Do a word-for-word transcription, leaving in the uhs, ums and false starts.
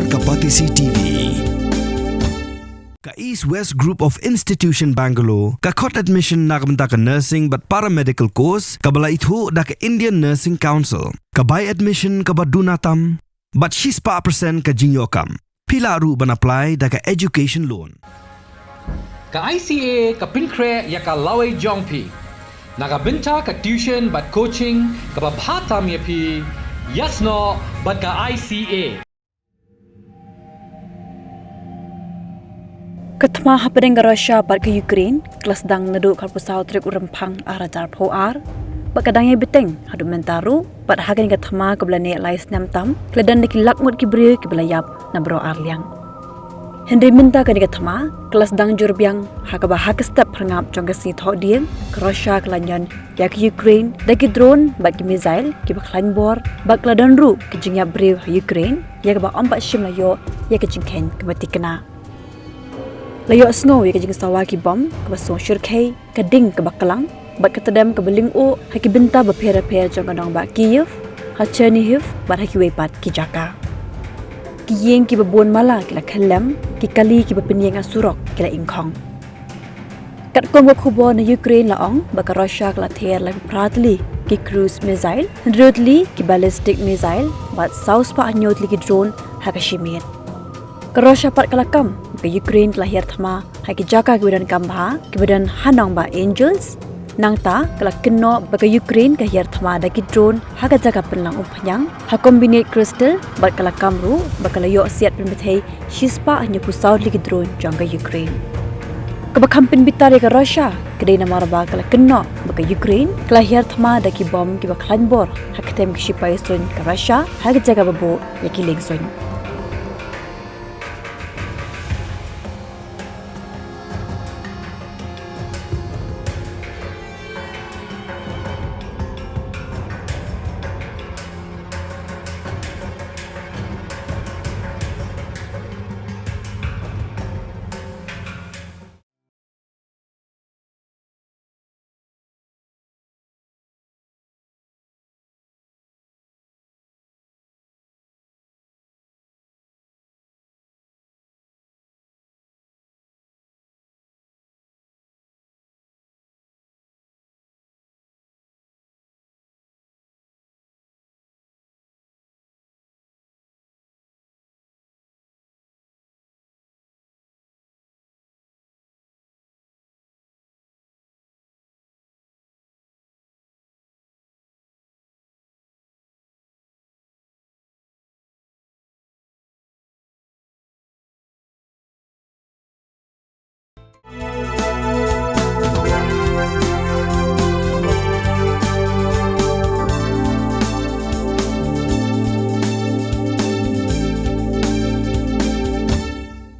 Ka Batesi T V. Ka East West Group of Institution Bangalore ka khot admission na ka bynta ka nursing bad paramedical course kaba la ithuh da ka Indian Nursing Council. Ka bai admission kaba duna tam bad shispah percent ka jingïoh kam. Phi lah ruh ban apply da ka education loan. Ka I C A ka pynkhreh ïa ka lawei jong phi. Na ka bynta ka tuition bad coaching kaba bha tam ïa phi, ïasnoh bad ka I C A. Ka thma hapdeng ka Russia bad ka Ukraine ka la sdang naduh ka arphew saw tarik u Rymphang ar hajar arphew ar, bad ka dang ïai bteng haduh mynta ruh, bad ha kane ka thma kaba la neh lai snem tam, ka la don da ki lak ngut ki briew kiba la ïap na baroh ar liang. Hynrei mynta kane ka thma ka la sdang jur biang, ha kaba ha ka step phyrngap jong ka sngi Thohdieng, ka Russia ka la ñion ïa ka Ukraine da ki drone bad ki missile kiba khlaiñ bor, bad ka la don ruh ka jingïap briew ha Ukraine, ïa kaba ym pat shym la ïoh ïa ka jingkheiñ kaba thikna. La ïohsngew ïa ka jingsawa ki bom kaba sngewshyrkhei, ka ding kaba klang bad ka tdem kaba lyngngoh ha ki bynta bapher bapher jong ka nongbah Kyiv, ha Chernihiv bad ha kiwei pat ki jaka. Ki ïing kiba bun mala ki la khyllem, ki kali kiba pynïeng ha surok ki la ingkhong. Katkum ka khubor na Ukraine la ong ba ka Russia ka la ther lai phra tylli ki cruise missile, hynriew tylli ki ballistic missile bad saw spah hynñiew tylli ki drone ha ka shi miet. Ka Russia pat ka la kam ba ka Ukraine ka la hiar thma ha ki jaka kiba donkam bha, kiba don ha nongbah Angels. Nangta ka la kynnoh ba ka Ukraine ka hiar thma da ki drone ha ka jaka pynlang umphniang ha Combinate Crystal, bad ka la kam ruh ba ka la ïoh siat pynbthei shispah hynñiewphew saw tylli ki drone jong ka Ukraine. Kaba kham pynbitar ïa ka Russia ka dei namar ba ka la kynnoh ba ka Ukraine ka la hiar thma da ki bom kiba khlaiñ bor ha ka kyrteng ki shipai suiñ ka Russia ha ka jaka ba buh ïa ki lieng suiñ.